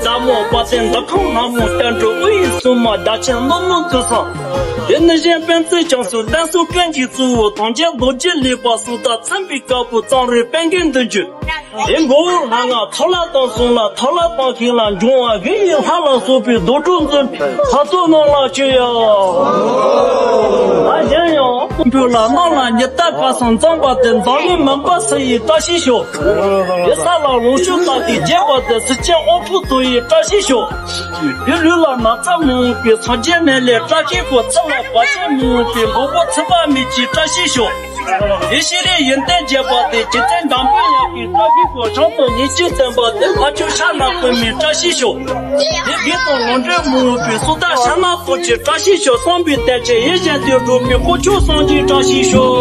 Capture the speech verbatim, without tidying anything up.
ཟླ་མོ་དཔལ་ལྡན་འདུ་ཁང་ལྷ་མོ་བསྟན་འགྲོ་དབུ་ཡི་སྲུང་མ་བརྒྱ་བྱིན་ཀླུ་མོ་མཛོད་བཟང་། དེ་ནས་གཞན་དཔལ་བརྩེགས་བྱང་སུ་བསྟན་སྲུང་ཀུན་གྱི་གཙོ་བོ་དམ་ཅན་རྡོ་རྗེ་ལེགས་པ་སུ་དག་ཚིམ་པའི་བཀའ་པོད་གཙང་རིས་དཔལ་མགོན་བདུན་ཅུ། དེ་མགོ་བོ་ལྷ་ང་ཐོ་ལ་དང་གསུང་ལ་ཐོ་ལ་དང་ཁྱིམ་ལ་འབྱུང་བ་དགེ་ཡི་ལྷ་ལ་སོགས་པའི་རྡོ་གྲུབ་འཛིན་པའི་ལྷ་ཚོགས་རྣམས་ལ་མཆོད་ཡ། ཨ་གཞན་ཡང་བོད་ལ་གནམ་ལ་ཉི་ཟླ་སྐར་གསུམ་འཛོམས་པ་དེ་འཛམ་གླིང་མུན་པ་སེལ་ཡི་བཀྲ་ཤིས་ཤོག་དེ་ས་ལ་ལོངས་སྤྱོད་རྟགས་ཀྱིས་རྒྱས་པ་དེ་སྲིད་ཅན་དབང་ཕྱུག་ཐུགས་ཡི་བཀྲ་ཤིས་ཤོག་དེ་ལུས་ལ་ན་ཚ་མི་འོང་པའི་སངས་རྒྱས་ནད་ལས་བཀྲ་ཤིས་ཤོག་ཚེ་ལ་བར་ཆད་མི་འོང་པའི་མགོན་པོ་ཚེ་དཔག་མེད་ཀྱི་བཀྲ་ཤིས་ཤོག་དེ་ཤེས་རིག་ཡོན་ཏན་རྒྱས་པ་དེ་རྗེ་བཙུན་འཇམ་དཔལ་དབྱངས་ཀྱི་བཀྲ་ཤིས་ཤོག་བྱང་དུ་ཉེར་གཅིག་བརྩམས་པ་དེ་ལྷ་ཆོས་ཕྱག་ན་བཀོད་མི་བཀྲ་ཤིས་ཤོག་དེ་དགེ་དང་ལོངས་སྤྱོད་མི་འོང་པའི་སུ་དག་ཕྱག་ན་བསྟོད་ཀྱི་བཀྲ་ཤིས་ཤོག་བསམ་པའི་གཏེར་ཆེན་ཡིད་བཞིན་དུ་འགྲུབ་པའི་དཀོན་མཆོག་གསུམ་གྱི་བཀྲ་ཤིས་ཤོག